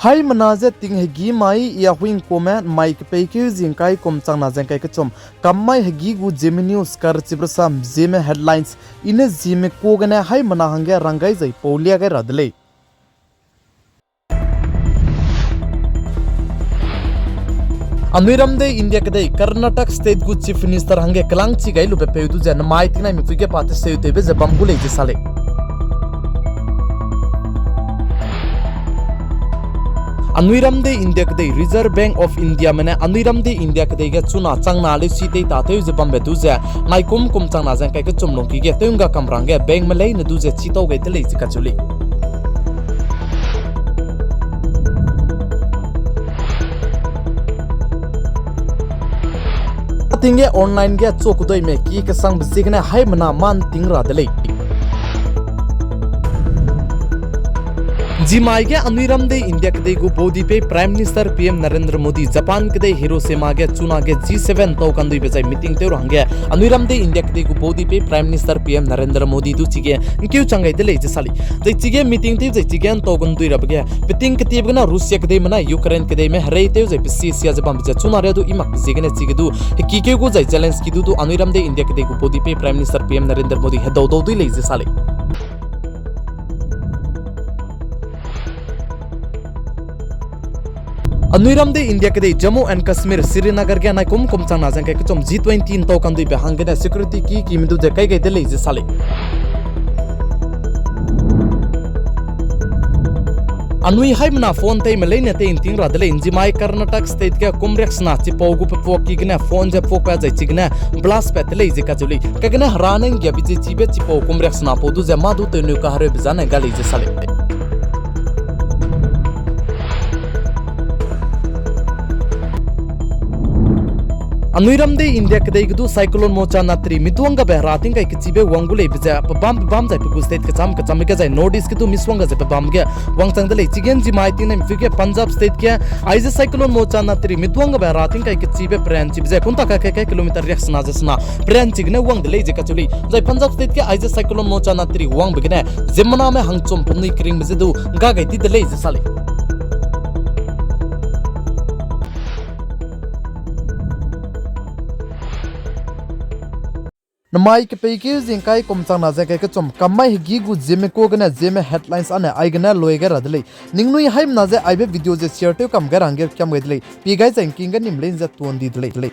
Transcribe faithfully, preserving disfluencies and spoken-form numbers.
Haimena je ting hegî mai I a huingkuame mai kepeikeu zingkai kum changna zengkai kechum, kam mai hegî gu Zeme News karchibe rasam Zeme headlines, I ne Zeme kuagene haimena hangge rang gai zai pau lia gai ra de lei. Anui ram dei India kedei Karnataka State gu Chief Minister hangge kelangchi gai lube peu du ze namai tingnai mipui ge pa teseutewbe ze bam gu lei ze sa lei. Anui ram dei India kedei Reserve Bank of Indiame ne anui ram dei India kedei ge chuna changna leusi tei tatew ze bambe du ze, naikum kum changna zengkai kechum lungki ge tew ngga kam rangge bankme leine du ze chitau gai de lei ze kacheu lei. Ating ge online ge chu keduime ki kesangbe ziegene haimena man ting ra de lei. Zimai ge anui ram dei India kedei gu baudipeu Prime Minister P M Narendra Modi Japan kedei Hiroshima ge chunage G seven tau kanduibe zai meeting tew ra hangge anui ram dei India kedei gu baudipeu Prime Minister P M Narendra Modi du chige ngkeu chang gai de lei ze sa lei. Zai chige meeting tew zai chige ntau kandui rabe ge peting ketiebe gene Russia kedeime ne Ukraine kedeime herei tew zai pe sia sia ze bambe ze chuna ria du I makbe ziegene chige du hekikeu gu zai Zelensky du du anui ram dei India kedei gu baudipeu Prime Minister P M Narendra Modi hedau dau dui lei ze sa lei. Anui ram dei India kedei Jammu and Kashmir Srinagar ge naikum kum changna zengkai kechum G twenty ntau kanduibe hanggene security ki kime du ze kai gai de lei ze sa lei. Anui haimena phone teime leine tei nting ra de lei. Nzimai Karnataka State ge kum riaksena chipau gu pepuaki gene phone ze puakpat zai chigene blast pat de lei ze kacheu lei. Kagene hera ne nggiabe ze chibe chipau kum riaksena pau du ze mâ du tewneu kahereube zane ga lei ze sa lei. Anui ram dei India kedei ge du Cyclone Mocha natri miduang gabe hera tingkai kechibe wang gu leibe ze pebâm pebâm zai pe gu state kecham kechambe ge zai North East ge du misongga ze pebâm ge wangchang de lei. Chige nzimai tingnai mipui ge Punjab State ge aize Cyclone Mocha natri miduang gabe hera tingkai kechibe peranchibe ze kunta ka kai kai kilometer riaksena ze sena peranchi gene wang de lei ze kacheu lei. Zai Punjab State ge aize Cyclone Mocha natri wangbe gene ziemmename hangchum penui keringbe ze du ngga gai di de lei ze sa lei. Namai kepeikeu zingkai kum changna zengkai kechum, kam mai hegî gu Zeme kuagene Zeme headlines ane aigene lui gai ra de lei. Ningnui haimena ze aibe video ze share tew kam gai ra hangge kiam gai de lei. Pie gai zai ngking ge nim lei ze tuan di de lei.